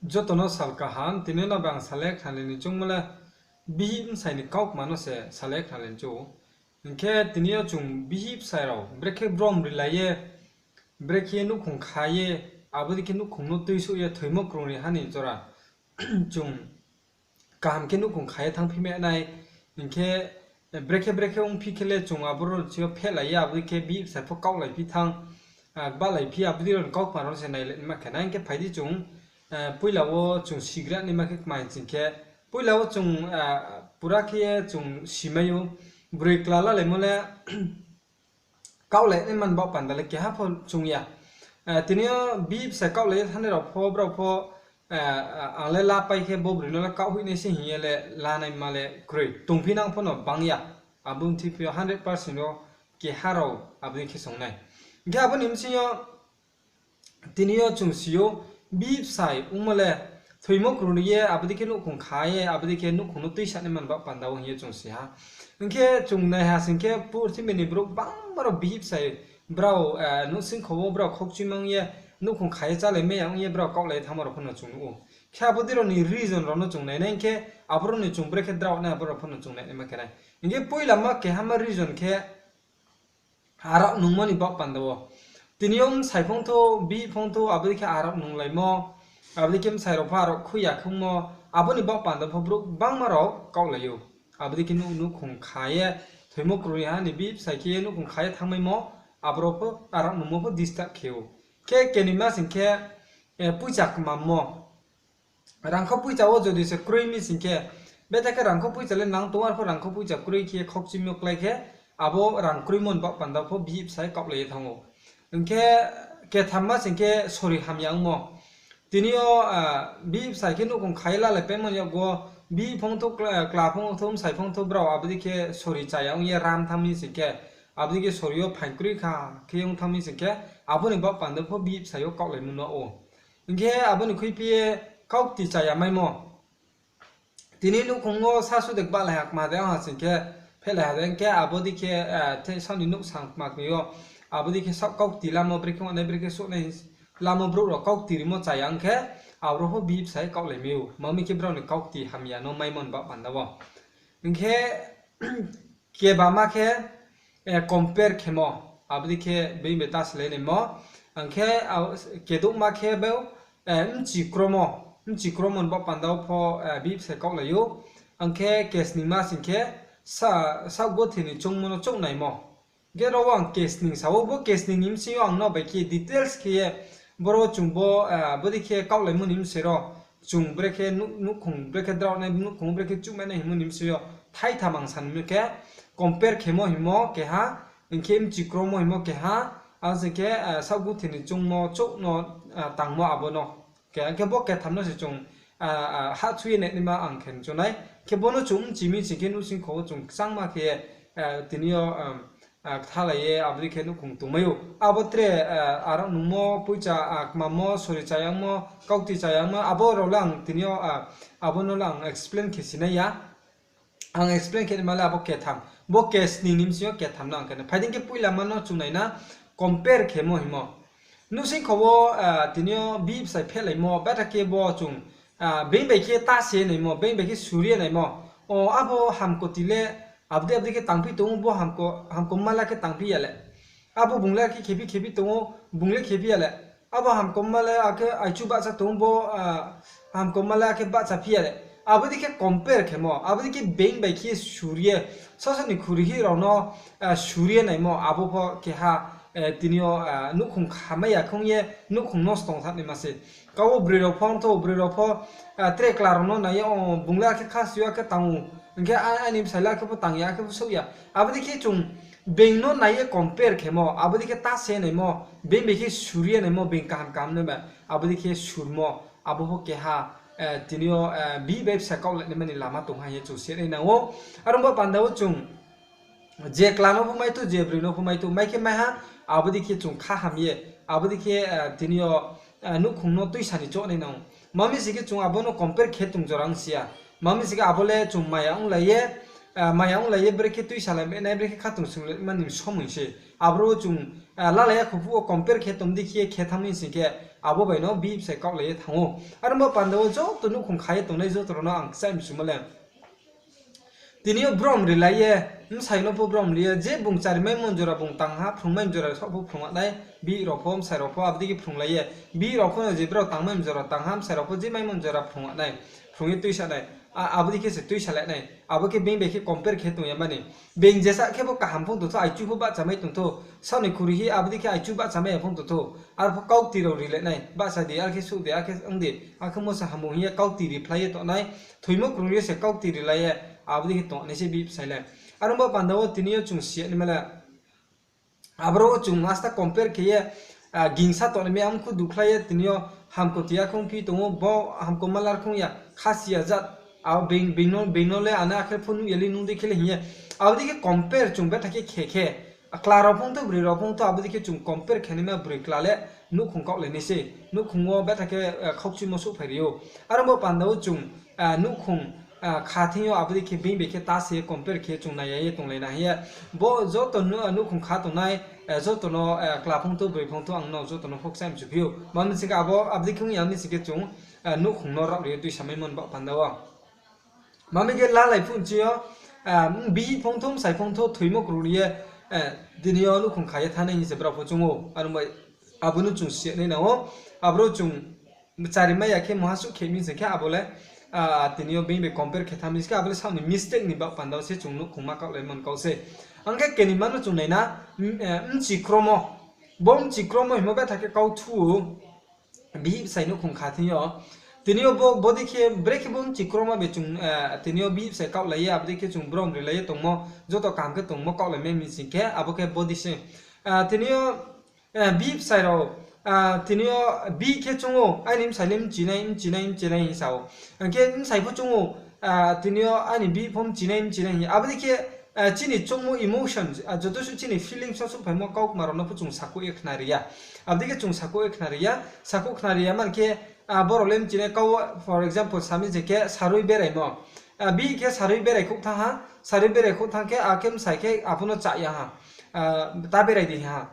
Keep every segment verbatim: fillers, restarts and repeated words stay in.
Joto no sal kaham, tini yo no bang salai khnalai ni choungmo le bihih bsai ni kaukma no se salai khnalai ni chou. Hing khe tini yo chung bihih bsai rao brekhe brom rilai ye, brekhe nouhkhong kha ye, abo dei khe nouhkhong no tuisouh ye thoimo krungri ha ni jora chung kaham khe nouhkhong kha ye thanngphi mai nai. Hing khe brekhe brekhe ongphi khe le chung aboro ni thing yo phehlai ye, abo dei khe bihih bsai pho kaohlaiphi thanng, gbahlaiphi, abo dei rao ni kaukma rao no se nailai ma khe nai. Hing khe phai di chung, poila wo chung sigra naima khe kma hing sing khe, poila wo chung pura khe ye chung simai ou, broi kla lalaimo le kaohlai naima ni baoh panda le keha pho chung ya. Tini yo bihih bsai kaohlai ye thanngnai rao pho, brao pho, ang le lapai khe bo broi no le kaohhoih nai se hing ye le lanaima le kroi. Tongphi nang pho no bang ya. Abo ni thing phi yo hundred percent yo keha rao abo dei khe song nai. Hing khe abo ni bsing yo tini yo chung si ou, bihih bsai ongmo le thoimo krungri ye, abo dei khe nouhkhong kha ye, abo dei khe nouhkhong no tuisa naima ni baoh panda wo hing ye chung si ha. Hing khe chung nai ha sing khe purthimbi ni brouh bangma rao bihih bsai brao, nouhsingkho wo brao khoukchuimang ye, nouhkhong kha ye chálai mai ya ong ye brao kaohlai ye thanngmo rao pho no chung nuh ou. Khe abo dei rao ni reason rao no chung nai nai hing khe, aboro ni chung brekhe drao nai, abo rao pho no chung nai naima khe nai. Hing khe poilama kehama reason khe, arao nungmo ni baoh panda wo. Tini yo bsai phongthou, bihih phongthou, abo dei khe arao nunglaimo, abo dei khe bsai rao pho arao khui ya khongmo, abo ni baoh panda pho brouh bangma rao kaohlai ou. Abo dei khe nouh, nouhkhong kha ye, thoimo krungri ha ni bihih bsai khe ye nouhkhong kha ye thanngmaimo, aboro pho arao nungmo pho disturb khe ou. Khe kenima sing khe, poicha kmammo. Rangkho poicha wo jodi se kroi mi sing khe, betha khe rangkho poicha le nang tong, arpho rangkho poicha kroi khe khoukchuimo klái khe, abo rang kroimo ni baoh panda pho bihih bsai kaohlai ye thanng ou. Hing khe kethamma sing khe sori hamya ongmo. Tini yo bihih bsai khe nouhkhong kha ye lalaipaimo ni yakgu wo, bihih phongthou, kla phongthou, bsai phongthou brao abo dei khe sori chaya ong ye ram thanng mi sing khe, abo dei khe sori yo phaing kroi kha khe ong thanng mi sing khe, abo ni baoh panda pho bihih bsai yo kaohlaimo no ou. Hing khe abo ni khuiphi ye kaukti chaya maimo. Tini nouhkhong wo sasu de gbahlai ha kma de ong ha sing khe, phehlai ha de ong khe abo dei khe, saoh ni nouhsang kma kmi yo, abo dei khe saoh kaukti lamo brekhe ongnai brekhe souhnai lamo brouh rao kaukti rimo chaya ong khe, aboro pho bihih bsai kaohlai mai ou, ma mi khe brao ni kaukti hamya no maimo ni baoh panda wo. Hing khe kebama khe, compare khemo, abo dei khe being bai ta slái naimo. Ang khe kedouhma khe bo, bchi kromo, bchi kromo ni baoh panda wo pho bihih bsai kaohlai ou. Ang khe kesningma sing khe, saoh gothe ni choungmo no chouh naimo. Hing khe ro wo ang kesning sa ou, bo kesning ni bsing yo ang no bai khe details khe ye, boro chung bo, bodei khe kaohlaimo ni bsing ro, chung brekhe nouh-, nouhkhong brekhe drao nai, nouhkhong brekhe chuhmai nai hingmo ni bsing yo, thaitham ang sa ni khe, compare khemo hingmo keha, hing khe bchi kromo hingmo keha, ang sing khe, saoh gothe ni choungmo chouh no, tangmo abo no. Khe, hing khe bo ketham no se chung, hahchu ye nainaima ang khe chung nai. Khe bo no chung bchi mi sing khe nouhsingkho wo chung kchangma khe, tini yo, kthalai ye abo dei khe nouhkhong tongmai ou. Abo tre, arao nungmo, poicha, kmammo, sori chayangmo, kaukti chayangmo, abo rao le ang tini yo, abo no le ang explain khe sinai ya. Ang explain khe naima le abo ketham. Bo kesning ni bsing yo ketham no ang khe nai. Phai di khe poilama no chung nai na, compare khemo hingmo. Nouhsingkho wo, tini yo bihih bsai phehlaimo, betha khe bo chung, being bai khe ta se naimo, being bai khe suri ye naimo. O, abo hamkoti le, abo dei abo dei khe tangphi tong ou, bo hamko-, hamkomma le khe tangphi ya le. Abo bung le khe khephi khephi tong ou, bung le khephi ya le. Abo hamkomma le akhe aichu bahcha tong ou, bo, hamkomma le akhe bahcha phi ya le. Abo dei khe compare khemo, abo dei khe being bai khe suri ye, sasaoh ni khuri hi rao no, suri ye naimo, abo pho keha, tini yo, nouhkhong khamai ya khong ye, nouhkhong nosto ong thanng naima se. Kau wo broi rao pho ongthou, broi rao pho, tre kla rao no nai ye, o, bung le akhe kha si yo akhe tang ou, hing khe a-, aini bsai le akhe pho tang ya, akhe pho souh ya. Abo dei khe chung being no nai ye compare khemo, abo dei khe ta se naimo, being bai khe suri ye naimo, being kaham kaham no ba, abo dei khe surmo, abo pho keha, tini yo, bihih bai bsa kaohlai naima ni lama tong ha hing ye chung se nai nang ou. Aro bo panda wo chung je kla no pho maithou, je broi no pho maithou, mai khe mai ha, abo dei khe chung kha ham ye, abo dei khe, tini yo, nouhkhong no tuisa ni choh nai nang ou. Ma mi se khe chung abo no compare khe tong jora ong si ya. Ma mi se khe abo le chung maya onglai ye, maya onglai ye brekhe tuisalai nai, brekhe khatungsung lai mani somoi se. Aboro chung lalai ya kho phuh wo compare khe tong di khe ye khe thanng mi sing khe, abo bai no bihih bsai kaohlai ye thanng ou. Are ong bo panda wo joto nouhkhong kha ye tongnai joto rao no ang kchaih mchumo le, tini yo brom rilai ye, bsai no pho brom ri ye, je bung charimaimo jora bung tangha, phrungmaimo jora saoh pho phrung nai, bihih rao pho, bsai rao pho abo dei khe phrunglai ye, bihih rao pho no je brao tangmaimo jora tangha, bsai rao pho je maimo jora phrung nai, phrung ye tuisa nai, abo dei khe se tuisa le nai, abo khe being bai khe compare khe tong ya mani. Being jesa khe bo kaham phung tong thou, aichu pho bahchamai tong thou, saoh ni khuri hi abo dei khe aichu bahchamai ya phung tong thou, arpho kaukti rao ri le nai, bahcha di, are khe souh di, are khe ong di, akhe mo se hamung hing ye kaukti ri phlai ye tongnai, thoimo krung ye se kaukti rilai ye, abo dei khe tongnai se bihih bsai le. Are ong bo panda wo tini yo chung si ya naima le, aboro wo chung asta compare khe ye, gingsa tongnai mi, amkhu dukhlai ye tini yo hamkoti ya khe ongphi tong ou, bo hamko malar khong ya, khasi ya jat, being no le ano akhe pho nuh ya le nung dei khe le hing ye, abo dei khe compare chung betha khe khe khe, kla rao phung thou, broi rao phung thou, abo dei khe chung compare khe naima broi kla le nouhkhong kaohlai nai se, nouhkhong wo betha khe khaukchuimo souhphai ri ou. Are ong bo panda wo chung nouhkhong kha thing yo abo dei khe being bai khe ta se compare khe chung nai ya ye tonglai na hing ye, bo joto nouhkhong kha tongnai, joto no kla phung thou, broi phung thou, ang no joto no pho kchaih mchu phi ou. Ma mi sing khe abo, abo dei khe ong ya mi sing khe chung nouhkhong no rao ri ye tuisamaimo ni baoh panda wo. Ma mi khe lalai phuh nching yo, bihih phung thou, bsai phung thou, thoimo krung ri ye, tini yo nouhkhong kha ye thanngnai hing se brao pho choung ou. Are ong bai abo no chung si ya nai nang ou. Aboro chung charimai ya khe mungha suh khe mi sing khe abo le, tini yo being bai compare khe thanng mi sing khe abo le saoh ni mistake ni baoh panda wo se chung nouhkhong ma kaohlaimo ni kau se. Ang khe kenima no chung nai na, bchi kromo. Bo bchi kromo hingmo betha khe kau thu ou. Bihih bsai nouhkhong kha thing yo. Tini yo bo, bo dei khe brekhe bo bchi kromo bai chung, tini yo bihih bsai kaohlai ye, abo dei khe chung brom rilai ye tongmo, joto kaham khe tongmo kaohlai mai mi sing khe, abo khe bo dei se. Tini yo, bihih bsai rao, tini yo bihih khe choung ou, aini bsai le mchinai, mchinai, mchinai hing sa ou. Ang khe bsai pho choung ou, tini yo aini bihih pho mchinai, mchinai hing ye. Abo dei khe, chini choungmo emotion, joto suh chini feelings no souhphaimo kaukma rao no pho chung sakhouh ye khna ri ya. Abo dei khe chung sakhouh ye khna ri ya, sakhouh khna ri ya man khe, borao le mchinai kau, for example, sa mi je khe sarui beraimo. Bihih khe sarui berai khouh thanng ha, sarui berai khouh thanng khe, akhe bsai khe aphuh no chaya ha, ta berai di ha.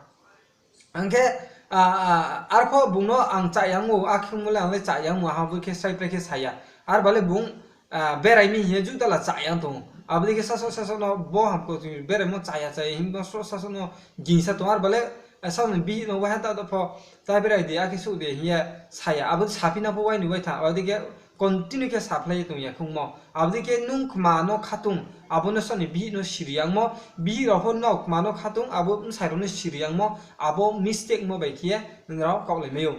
Ang khe, arpho bung no ang chaya ong ou, akhe ongmo le ang le chaya ong ou, ha bo khe srai prai khe sa ya. Arba le bung, berai mi hing ye juh dala chaya ong tong ou. Abo dei khe sasaoh sasaoh no bo hamko chung beraimo chaya chaya hing no sro sasaoh no gingsa tong. Arba le, sasaoh ni bihih no waiha ta do pho, ta berai di, akhe souh di hing ye sa ya. Abo saphi na pho wai ni wai tha, abo dei khe continue khe saphlai ye tong ya khe ongmo. Abo dei khe nung kma no khatung, abo no saoh ni bihih no siri yangmo, bihih rao pho nrao kma no khatung, abo bsai rao no siri yangmo, abo mistake mo bai khe ye nrao kaohlai mai ou.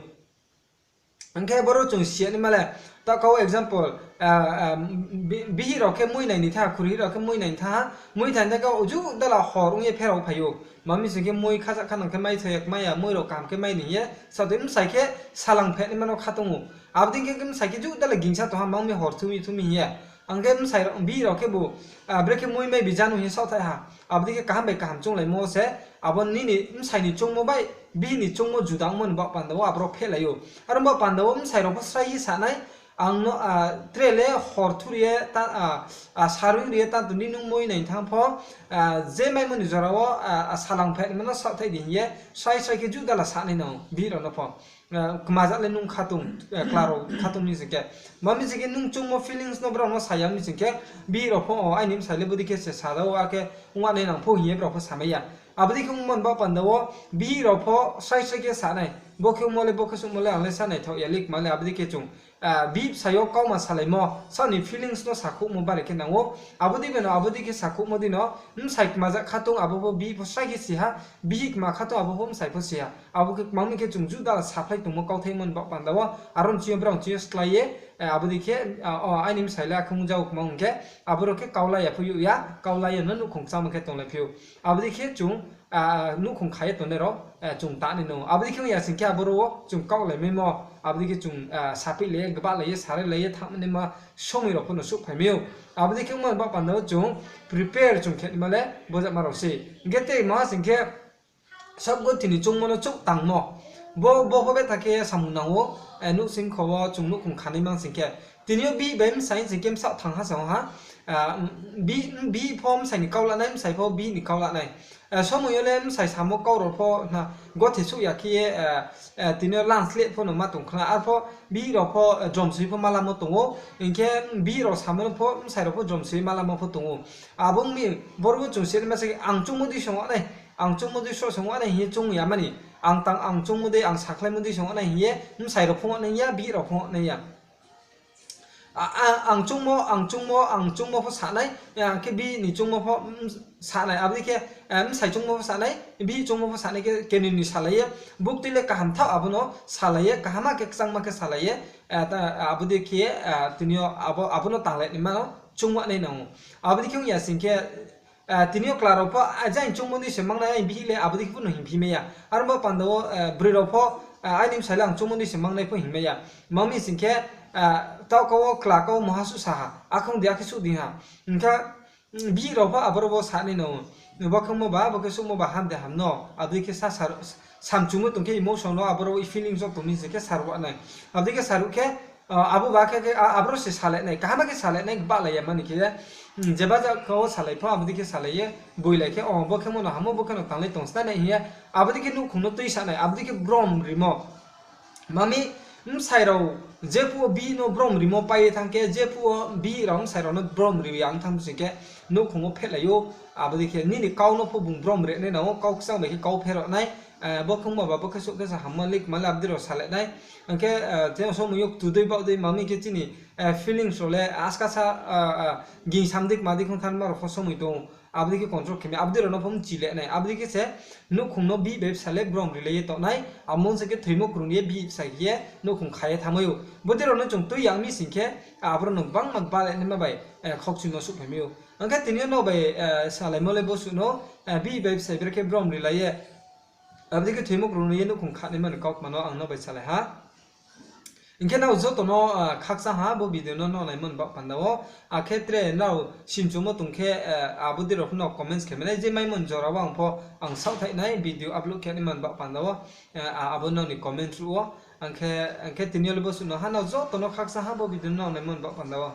Ang khe boro chung si ya naima le, ta kau example, bihih rao khe mui nai ni tha, khurihih rao khe mui nai ni tha ha, mui thai tha khe juh dala hor ong ye pherao phai ou. Ma mi sing khe mui khaja khanang khe mai thoi ya, kmai ya, mui rao kaham khe mai ni hing ye, satoi bsai khe salang pheh naima no khatung ou. Abo dei khe bsai khe juh dala gingsa tong ha, mang mi hor thu mi thu mi hing ye. Ang khe bihih rao khebu, brekhe mui mai bi janu hing ye saohthai ha. Abo dei khe kaham bai kaham chounglaimo se, abo nini bsai ni choungmo bai bihih ni choungmo juda ongmo ni baoh panda wo aboro phehlai ou. Are ong baoh panda wo bsai rao pho srai ye sa nai, ang no, tre le hor thu ri ye, sarui ri ye, tanto ni nung mui nai thanng pho, je maimo ni jora wo, salang pheh naima no saohthai di hing ye, srai srai khe juh dala sa nai nang ou, bihih rao no pho. Kmaja le nung khatung, kla rao khatung mi sing khe. Ma mi sing khe nung choungmo feelings no brao no sa ya mi sing khe, bihih rao pho, o, aini bsai le bo dei khe se sa da ou, akhe ong nai nang pho hing ye brao pho samai ya. Abo dei khe ongmo ni baoh panda wo, bihih rao pho srai srai khe sa nai. Bo khe ongmo le, bo khe souhmo le, ang le sa naithaoh ya le kma le, abo dei khe chung, bihih bsai yo kauma salaimo, saoh ni feelings no sakhouhmo bari khe nang ou. Abo dei bai no, abo dei khe sakhouhmo dei no, bsai kmaja khatung abo pho bihih pho srai khe si ha, bihih kma khatung abo pho bsai pho si ha. Abo khe kma mi khe chung juh dala saphlai tongmo kauthaimo ni baoh panda wo, aro ni ching yo brao ni ching yo slái ye, abo dei khe, o, aini bsai le akhe ong jao kma hing khe, aboro khe kaulai ya pho youh ya, kaulai ya no nouhkhong kchangma khe tonglaiphi ou. Abo dei khe chung, nouhkhong kha ye tongnai rao, chung ta nai nang ou. Abo dei khe ong ya sing khe aboro wo chung kaohlai maimo, abo dei khe chung, saphihlai ye, gbahlai ye, sarailai ye thanngnaima somoi rao pho no souhphai mai ou. Abo dei khe ongmo ni baoh panda wo chung prepare chung khe naima le bojama rao se. Hing khe tei maha sing khe, sabo tini choungmo no chouh tangmo. Bo, bo pho betha khe samung nang ou, nouhsing kho wo chung nouhkhong khanai mang sing khe. Tini yo bihih bai bsai sing khe bsaoh thang ha sa ha. Bihih pho bsai ni kau la nai, bsai pho bihih ni kau la nai. Somoi yo le bsai samo kau rao pho na gothe souh ya khe ye, tini yo lang sleh pho no ma tong khna. Arpho bihih rao pho jrom soi pho ma lamo tong ou. Hing khe bihih rao samo pho bsai rao pho jrom soi ma lamo pho tong ou. Abo ong mi, boro bo chung si ma se ang choungmo dei song nai, ang choungmo dei sroh song nai hing ye choung ya mani. Ang tang ang choungmo dei, ang sakhlaimo dei song nai hing ye bsai rao pho nai ya, bihih rao pho nai ya. Ang choungmo, ang choungmo, ang choungmo pho sa nai, ang khe bihih ni choungmo pho sa nai, abo dei khe bsai choungmo pho sa nai, bihih choungmo pho sa nai khe kenoi ni salai ye, buktui le kaham thaoh abo no salai ye, kaham khe kchangma khe salai ye, abo dei khe ye, tini yo abo, abo no tanglai naima no choung nai nang ou. Abo dei khe ong ya sing khe, tini yo chla rao pho, jang choungmo dei se mang nai, aini bihih le abo dei khe pho no hingphi mai ya. Aro bo panda wo, broi rao pho, aini bsai le ang choungmo dei se mang nai pho hing mai ya. Ma mi sing khe, taoh kau wo chla kau wo muha suh sa ha, akhe ong di, akhe suh di ha. Hing khe, bihih rao pho aboro bo sa nai no. Bo khe ongmo ba, bo khe suhmo ba, ham de ham no. Abo dei khe sa, samchumo tong khe emotion no, aboro feelings wo tong mi sing khe saruh nai. Abo dei khe saruh khe, abo ba khe, khe, aboro se salai nai, kaham khe salai nai, bahlai ya mani khe, jeba ja kau wo salai pho, abo dei khe salai ye, boilai khe, o, bo khe mo no hamo, bo khe no tanglai tong sna nai hing ye, abo dei khe nouhkhong no tuisa nai, abo dei khe brom rimo. Ma mi, bsai rao jephuh wo bihih no brom rimo pai ye thanng khe, jephuh wo bihih rao bsai rao no brom ri ya ong thanng sing khe, nouhkhong wo phehlai ou, abo dei khe nini kau no pho bung brom ri nai nang ou, kau kchang bai khe kau pherao nai, bo khe ongmo ba, bo khe suh khe sa hammo le kma le abo dei rao salai nai. Ang khe, je somoi yo ktu dei baoh dei ma mi khe chini feelings rao le askasa, gingsam dei kma dei khong thanngma rao pho somoi tong ou. Abo dei khe control khe mi, abo dei rao no pho mchi le nai. Abo dei khe se nouhkhong no bihih bai bsai le brom rilai ye tong nai. Amo ong sing khe thoimo krung ye bihih bsai khe ye nouhkhong kha ye thanngmai ou. Bodei rao no chung tui ya mi sing khe, aboro no gbangma bahlai naima bai, khaukchuimo suhphai mai ou. Ang khe tini yo no bai, salaimo le bo suh no, bihih bai bsai brekhe brom rilai ye, abo dei khe thoimo krung ye nouhkhong kha naima ni kautma no ang no bai salai ha. Hing khe nrao joto no khakchang ha bo video no nrao naimo ni baoh panda wo. Akhe tre nrao simchumo tong khe, abo dei rao pho no comments khe mai nai, je maimo ni jora wo ang pho ang saohthaih nai video upload khe naima ni baoh panda wo. Abo nrao ni comment ruh wo. Ang khe tini yo le bo suh no ha, nrao joto no khakchang ha bo video no nrao naimo ni baoh panda wo.